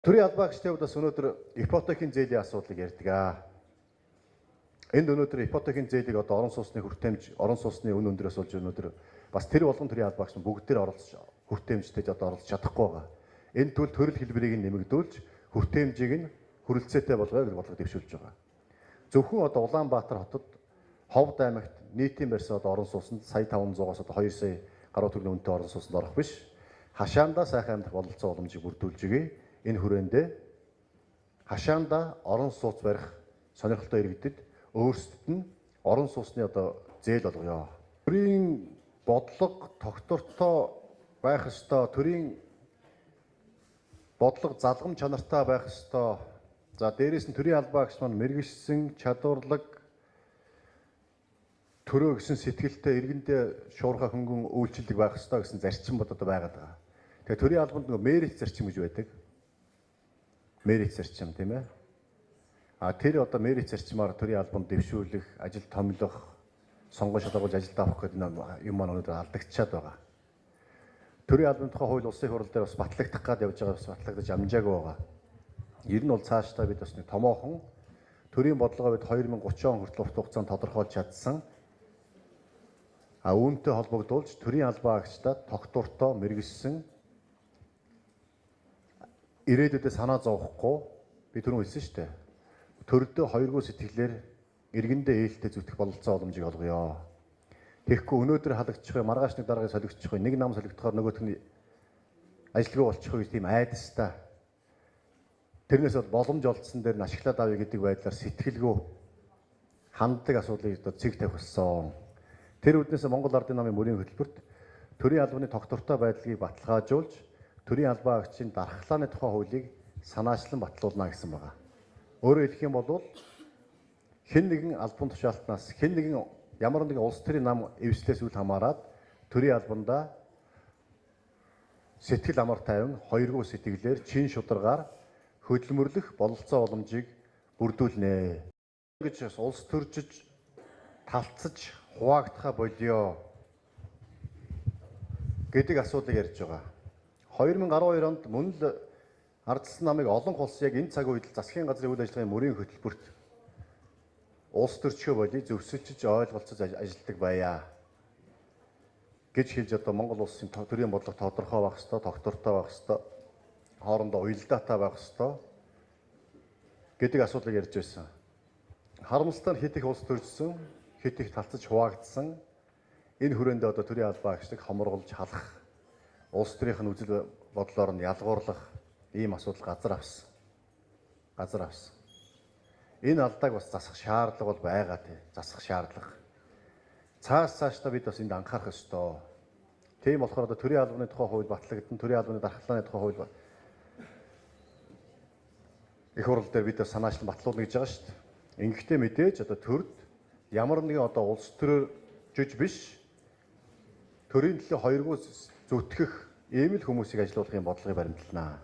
Төрийн албаа гиштэй бас өнөөдөр ипотекийн зээлийн асуудлыг ярьдаг. Энд өнөөдөр ипотекийн зээлийг одоо орон сууцны хүртээмж, орон сууцны үн өндрөөс болж өнөөдөр бас тэр болгон төрийн албаа гишүүн бүгд тэр оролцож хүртээмжтэй одоо оролцож чадахгүй байгаа. Энэ тул төрөл хэлбэрийг нь нэмэгдүүлж хүртээмжийг нь хүрэлцээтэй болгоё гэж бодлого дэвшүүлж байгаа. Зөвхөн одоо Улаанбаатар хотод, Ховд аймагт нийтийн барьсан одоо орон сууцнд сая 500-аас одоо 2 сая гаруй төгрөгийн үнэтэй орон сууцнд орох биш. Хашаандаа сайхан амьдрах бололцоо боломжийг бүрдүүлж өгье. Энэ хүрээндээ хашаандаа орон сууц барих сонирхолтой иргэдэд өөрсдөд нь орон сууцны одоо зээл олгоё. Төрийн бодлого тогтвортой байх ёстой, төрийн бодлого залгам чанартай байх ёстой. За дээрээс нь төрийн албаа гэгч маань мэргэжсэн, чадварлаг, төрөө гэсэн сэтгэлтэй иргэндээ шуурхай хөнгөн үйлчилдэг байх ёстой гэсэн зарчим бодод байгаад байгаа. Тэгээ төрийн албанд нөгөө мерит зарчим гэж байдаг. Мерит зарчим, тийм ээ. А тэр одоо мерит зарчмаар төрийн албанд дэвшүүлэх, ажил томилох, сонгон шалгаруулж ажилд авах гэдэг юм маань өнөөдөр алдагдчихад байгаа. Төрийн албаны тухай хууль улсын хурал дээр бас батлагдах гад явж байгаа, бас батлагдаж амжаагүй байгаа. Ер нь бол цаашдаа бид бас нэг томоохон төрийн бодлогоо бид 2030 он хүртэл урт хугацаанд тодорхойлж чадсан. А үүнтэй холбогдуулж төрийн албаа агчдад тогтвортой мэргэжсэн ирээдүйдээ санаа зовхгүй, би түрүүн хэлсэн шүү дээ. Төрдөө хоёргоо сэтгэлээр иргэндээ ээлтэй зүтгэх бололцоо боломжийг олгоё. Тэгэхгүй өнөөдөр халагдчих вэ, маргааш нэг дараагийн солигдчих вэ, нэг нам солигдохоор нөгөөх нь ажилгүй болчих вэ гэж тийм айдастай. Тэрнээс бол боломж олдсон дээр нь ашиглаад авъя гэдэг байдлаар сэтгэлгүй ханддаг асуудлыг одоо цэг тавих болсон. Тэр үүднээс Монгол Ардын намын мөрийн хөтөлбөрт төрийн албаны тогтвортой байдлыг баталгаажуулж төрийн албаа агчийн дархлааны тухай хуулийг санаачлан батлуулна гэсэн байгаа. Өөрөөр хэлэх юм бол хэн нэгэн албан тушаалтнаас, хэн нэгэн ямар нэгэн улс төрийн нам эвслээс үл хамааран төрийн албандаа сэтгэл амар тайван хоёргоо сэтгэлээр чин шударгаар хөдөлмөрлөх бололцоо боломжийг бүрдүүлнэ. Гэж улс төржиж талцаж хуваагдахаа болио гэдэг асуудлыг ярьж байгаа. 2012 онд мөн л ардчилсан намыг олон улс яг энэ цаг үед л засгийн газрын үйл ажиллагааны мөрийн хөтөлбөрт улс төрчхөө болий зөвсөлж ойлголцож ажилладаг байя гэж хэлж одоо Монгол улсын төрийн бодлого тодорхой байх ёстой, тогтвортой байх ёстой, хоорондоо уялдаатай байх ёстой гэдэг асуудлыг ярьж байсан. Харамсалтай нь хэд их улс төржсөн, хэд их талцаж хуваагдсан энэ хүрээндээ одоо төрийн албаа агчдыг хоморгуулж халах, улс төрийнх нь үзэл бодлоор нь ялгуурлах ийм асуудал газар авсан. Газар авсан. Энэ алдааг бас засах шаардлага бол байгаа тий. Засах шаардлага. Цааш цаашдаа бид бас энд анхаарах ёстой. Тийм болохоор одоо төрийн албаны тухай хууль батлагдсан, төрийн албаны дархлааны тухай хууль их хурал дээр бид бас санаачлан батлуулна гэж байгаа шүү дээ. Ингэхдээ мэдээж одоо төрд ямар нэгэн одоо улс төрөөр жиж биш төрийн төлөө хоёргоо зүтгэх ийм л хүмүүсийг ажилуулахын бодлогыг баримтлана.